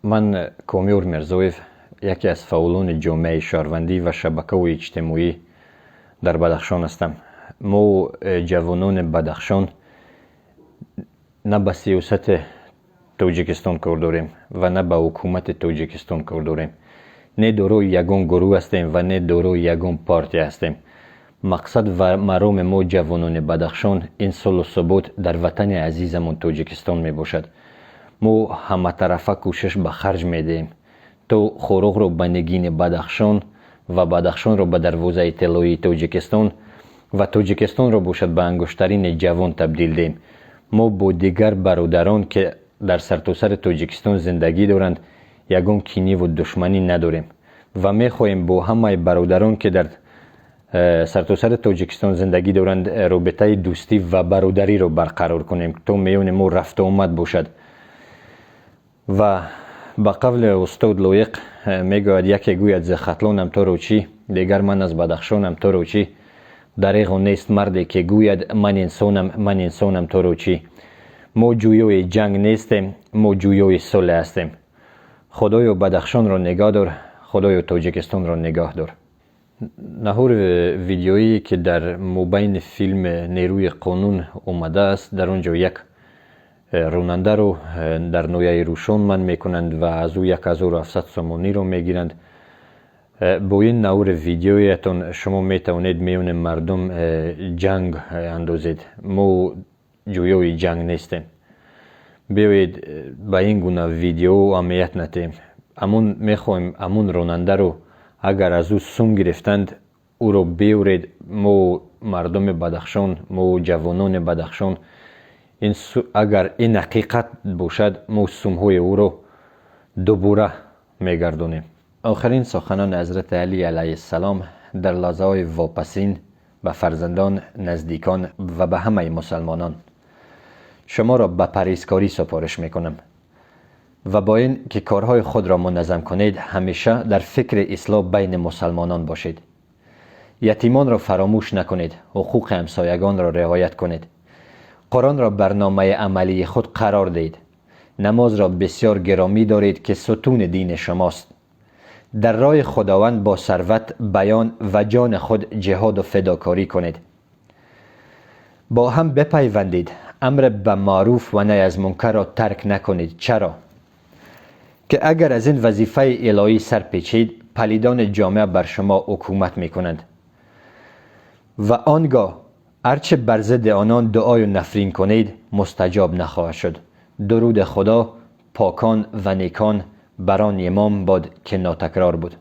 Ман Комёр Мирзоев, яке аз фаъолони ҷомеаи шаҳрвандӣ ва шабакаҳои иҷтимоӣ дар Бадахшон ҳастам. Мо, ҷавонони Бадахшон, на ба сиёсати Тоҷикистон кор дорем ва на ба ҳукумати Тоҷикистон кор дорем. Не дорои ягон гурӯҳ ҳастем ва не дорои ягон партия ҳастем. Мақсад ва мароми мо, ҷавонони Бадахшон, ин сулҳу субот дар ватани азизамон Тоҷикистон мебошад. Мо ҳаматарафа кӯшиш ба харҷ медиҳем, то Хоруғро ба нигини Бадахшон ва Бадахшонро ба дарвозаи тиллоии Тоҷикистон ва Тоҷикистонро бошад ба ангуштарини ҷавон табдил диҳем. Мо бо дигар бародарон, ки дар сартосари Тоҷикистон зиндагӣ доранд, ягон киниву душманӣ надорем ва мехоҳем бо ҳамаи бародарон, ки дар сартосари Тоҷикистон зиндагӣ доранд, робитаи дӯстӣ ва бародариро барқарор кунем, то миёни мо рафтуомад бошад. Ва ба қавли устод Лоиқ мегӯяд: «Яке гӯяд зи Хатлонам, туро чӣ? Дигар ман аз Бадахшонам, туро чӣ? Дареғо нест марде ки гӯяд: ман инсонам, ман инсонам, туро чӣ?» Мо ҷӯёи ҷанг нестем, мо ҷӯёи сулҳ ҳастем. Худоё, Бадахшонро нигоҳ дор, Худоё, Тоҷикистонро нигоҳ дор. Наҳори видеоие, ки дар мобайни филми «Нерӯи қонун» омадааст, дар он ҷо як ронандаро дар ноҳияи Рӯшон манъ мекунанд ва аз ӯ 1700 сомониро мегиранд. Бо ин навори видеоятон шумо метавонед миёни мардум ҷанг андозед. Мо ҷӯёи ҷанг нестем. Биёед, ба ин гуна видео аҳамият надиҳем. Амун мехоҳем, амун ронандаро, агар аз ӯ сум гирифтанд, ӯро биёред. Мо, мардуми Бадахшон, мо, ҷавонони Бадахшон, агар ин ҳақиқат бошад, мо сумҳои ӯро дубора мегардонем. Охирин суханони Ҳазрати Алӣ алайҳиссалом дар лаҳзаҳои вопасин ба фарзандон, наздикон ва ба ҳамаи мусалмонон: «Шуморо ба парҳезкорӣ супориш мекунам ва бо ин ки корҳои худро муназзам кунед, ҳамеша дар фикри ислоҳ байни мусалмонон бошед. Ятимонро фаромӯш накунед, ҳуқуқи ҳамсоягонро риоят кунед, Қуръонро барномаи амалии худ қарор диҳед, намозро бисёр гиромӣ доред, ки сутуни дини шумост. Дар роҳи Худованд бо сарват, баён ва ҷони худ ҷиҳоду фидокорӣ кунед. Бо ҳам бипайвандед, амр ба маъруф ва наҳй аз мункарро тарк накунед, чаро ки агар аз ин вазифаи илоҳӣ сар печед, палидони ҷомеа бар шумо ҳукумат мекунанд ва он гоҳ ҳарче бар зидди онон дуою нафрин кунед, мустаҷоб нахоҳад шуд. Дуруди Худо, покон ва некон бар он имом бод, ки нотакрор буд.»